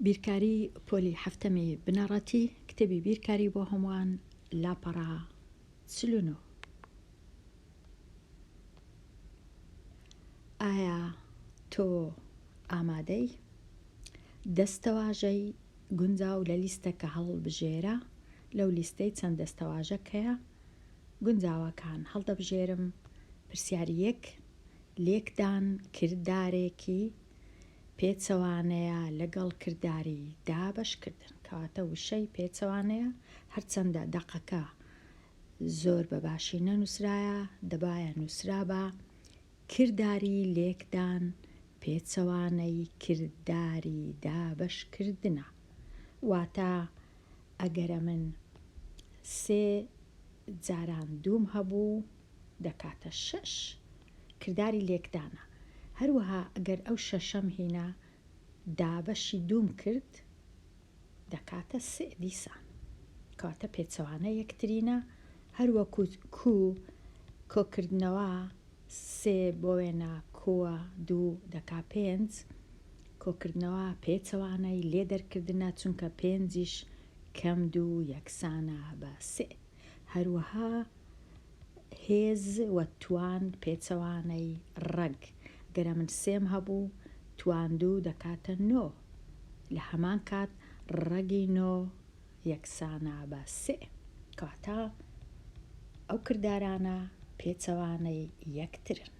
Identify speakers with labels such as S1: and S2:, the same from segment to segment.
S1: بیرکاری پۆلی حەفتەمی بنەڕەتی، کتێبی بیرکاری بۆ هەمووان، لاپەڕە 49. ئایا تۆ ئامادەی؟ دەستەواژەی گونجاو لە لیستەکە هەڵبژێرە، لەو لیستەی چەند دەستەواژەک هەیە گونجاوەکان هەڵدەبژێرم، پرسیاری یەک، لێکدان کردارێکی پێچەوانەیە لەگەڵ کرداری دابەشکردن، کەواتە وشەی پێچەوانەیە، هەرچەندە دەقەکە زۆر بە باشی نەنووسرایە، دەبایە نووسرابا، کرداری لێکدان پێچەوانەی کرداری دابەشکردنە، واتە ئەگەر ئەمن سێ جاران دووم هەبوو دەکاتە شەش، کرداری لێکدانە، هەروەها ئەگەر ئەو شەشەم هینا دابەشی دووم کرد دەکاتە سێ دیسان کەواتە پێچەوانە یەکترینە هەروەکو کو کۆکردنەوە سێ بۆ وێنە کووە دوو دەکا پێنج کۆکردنەوە پێچەوانەی لێ دەرکردنە چونکە پێنجیش کەم دوو یەکسانە بە سێ هەروەها هێز و توان پێچەوانەی ڕەگ، گەر ئەمن سێم هەبوو توان دوو دەکاتە نۆ، لە هەمان کات ڕەگی نۆ یەکسانە بە سێ، کەواتە ئەو کردارانە پێچەوانەی یەکترن.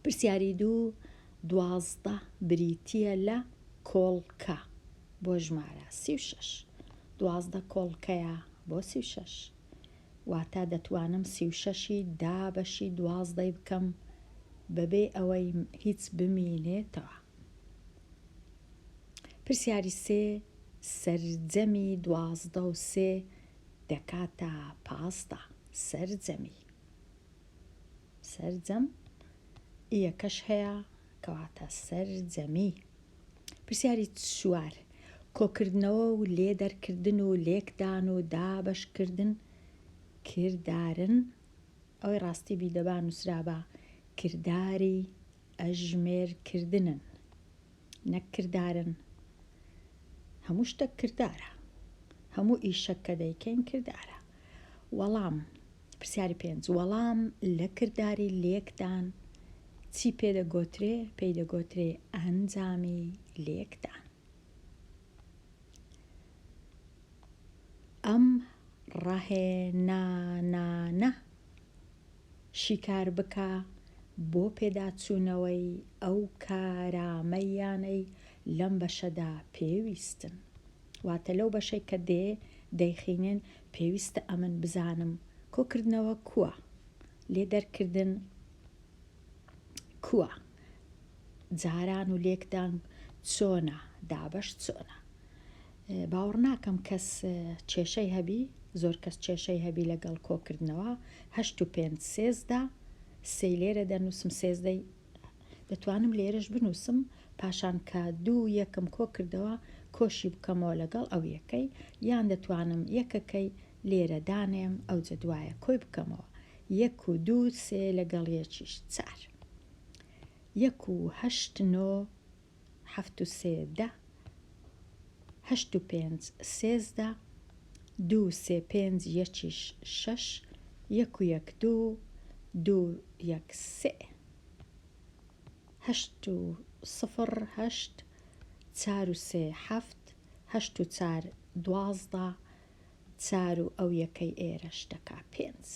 S1: پرسیاری دوو، 12 بریتییە لە کۆڵکە بۆ ژمارە 36. 12 کۆڵکەیە بۆ 36. واتە دەتوانم 36ی دابەشی دوازدەی بکەم بەبێ ئەوەی هیچ بمینێتەوە. پرسیاری سێ، سەرجەمی 12 و سێ دەکاتە 15. سەرجەمی. سەرجەم یەکەش هەیە کەواتە سەرجەمی. پرسیاری چوار، کۆکردنەوە و لێدەرکردن و لێکدان و دابەشکردن کردارن؟ ئەوەی ڕاستی بی دەبا نووسرابا کرداری ئەژمێرکردنن نەک کردارن. هەموو شتەک کردارە. هەموو ئیشەک کە دەیکەین کردارە. وەڵام، پرسیاری پێنج، وەڵام لە کرداری لێکدان چی پێ دەگۆترێ؟ پێی دەگۆترێ ئەنجامی لێکدان. ئەم ڕاهێنانانە شیکار بکە بۆ پێداچوونەوەی ئەو کارامەییانەی لەم بەشەدا پێویستن. واتە لەو بەشەی کە دێ دەیخینێن پێویستە ئەمن بزانم کۆکردنەوە کووە؟ لێ دەرکردن کووە؟ جاران و لێکدان چۆنە؟ دابەش چۆنە؟ باوەڕ ناکەم کەس کێشەی هەبی، زۆر کەس کێشەی هەبی لەگەڵ کۆکردنەوە، هەشت و پێنج سێزدە، سێی لێرە دەنووسم سێزدەی دەتوانم لێرەش بنووسم، پاشان کە دوو یەکم کۆکردەوە کۆشی بکەمەوە لەگەڵ ئەو یەکەی، یان دەتوانم یەکەکەی لێرە دانێم ئەوجە دوایە کۆی بکەمەوە، یەک و دوو سێ لەگەڵ یەکیش چار. یەک و هەشت نۆ حەفت و سێ دە هەشت و پێنج 13 دوو سێ پێنج یەکیش شەش یەک و یەک دوو دوو یەک سێ هەشت و سفر هەشت چار و سێ حەفت هەشت و چار 12 چار و ئەو یەکەی ئێرەش دەکا پێنج.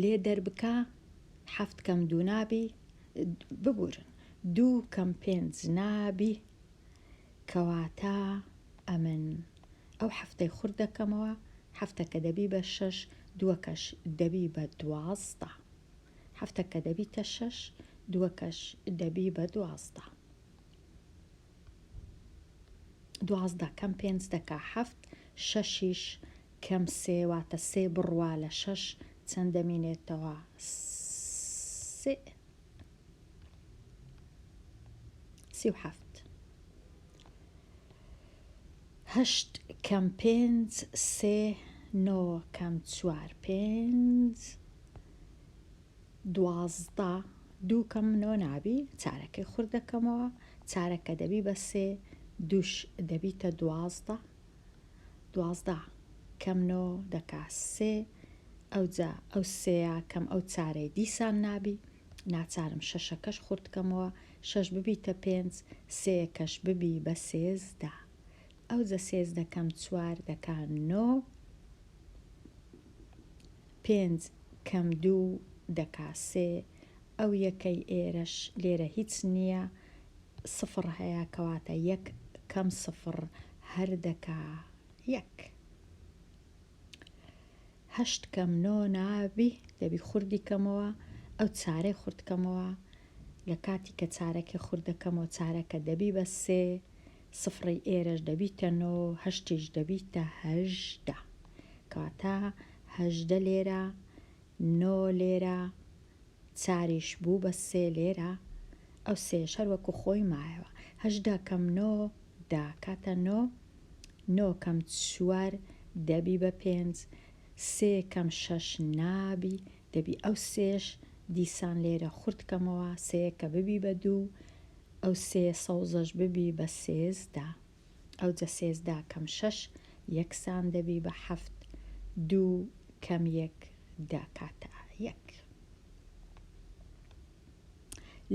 S1: لێ دەربکە حەفت کەم دوو نابی ببورن دوو کەم پێنج نابی کەواتە ئەمن ئەو حەفتەی خورد دەکەمەوە حەفتەکە دەبی بە شەش دووەکەش دەبی بە 12 حەفتەکە دەبیتە شەش دووەکەش دەبی بە 12 12 کەم پێنج دەکا حەفت شەشیش کەم سێ واتە سێ بڕوا لە شەش چەند دەمینێتەوە سێ 37 هەشت کەم پێنج سێ نۆ کەم چوار پێنج 12. دوو کەم نۆ نابی، چارەکەی خورد دەکەمەوە، چارەکە دەبی بە سێ، دووش دەبیتە 12، 12 کەم نۆ دەکا سێ، ئەوجا ئەو سێیە کەم ئەو چارەی دیسان نابی، ناچارم شەشەکەش خورد کەمەوە، شەش ببیتە پێنج، سێیەکەش ببی بە 13. ئەوجە 13 کەم چوار دەکا نۆ، پێنج کەم دوو دەکا سێ، ئەو یەکەی ئێرەش لێرە هیچ نییە سفڕ هەیە کەواتە یەک کەم سفڕ هەر دەکا یەک. هەشت کەم نۆ نابی دەبی خوردی کەمەوە ئەو چارەی خورد کەمەوە لە کاتی کە چارەکەی خورد دەکەمەوە چارەکە دەبی بە سێ سفڕی ئێرەش دەبیتە نۆ هەشتیش دەبیتە 18 کەواتە 18 لێرە نۆ لێرە چاریش بوو بە سێ لێرە ئەو سێش هەر وەکو خۆی مایەوە 18 کەم نۆ دەکاتە نۆ نۆ کەم چوار دەبی بە پێنج سێ کەم شەش نابی دەبی ئەو سێش دیسان لێرە خورد کەمەوە سێیەکە ببی بە دوو ئەو سێ سەوزەش ببی بە 13 ئەوجە 13 کەم شەش یەکسان دەبی بە حەفت دوو کەم یەک دەکاتە یەک.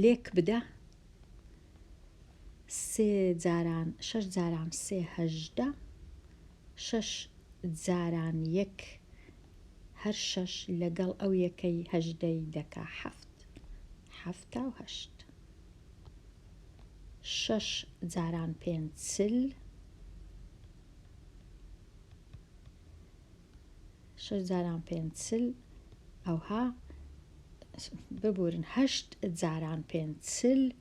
S1: لێک بدە سێ جاران شەش جاران سێ 18 شەش جاران یەک هەر شەش لەگەڵ ئەو یەکەی هەژدەی دەکا حەفت 78 شەش جاران پێنج 40 شەش جاران پێنج 40 ئەوها ببورن هەشت جاران پێنج 40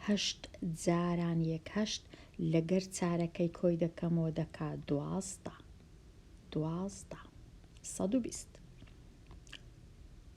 S1: هەشت جاران یەک هەشت لەگەر چارەکەی کۆی دەکەمەوە دەکا 12 12 120.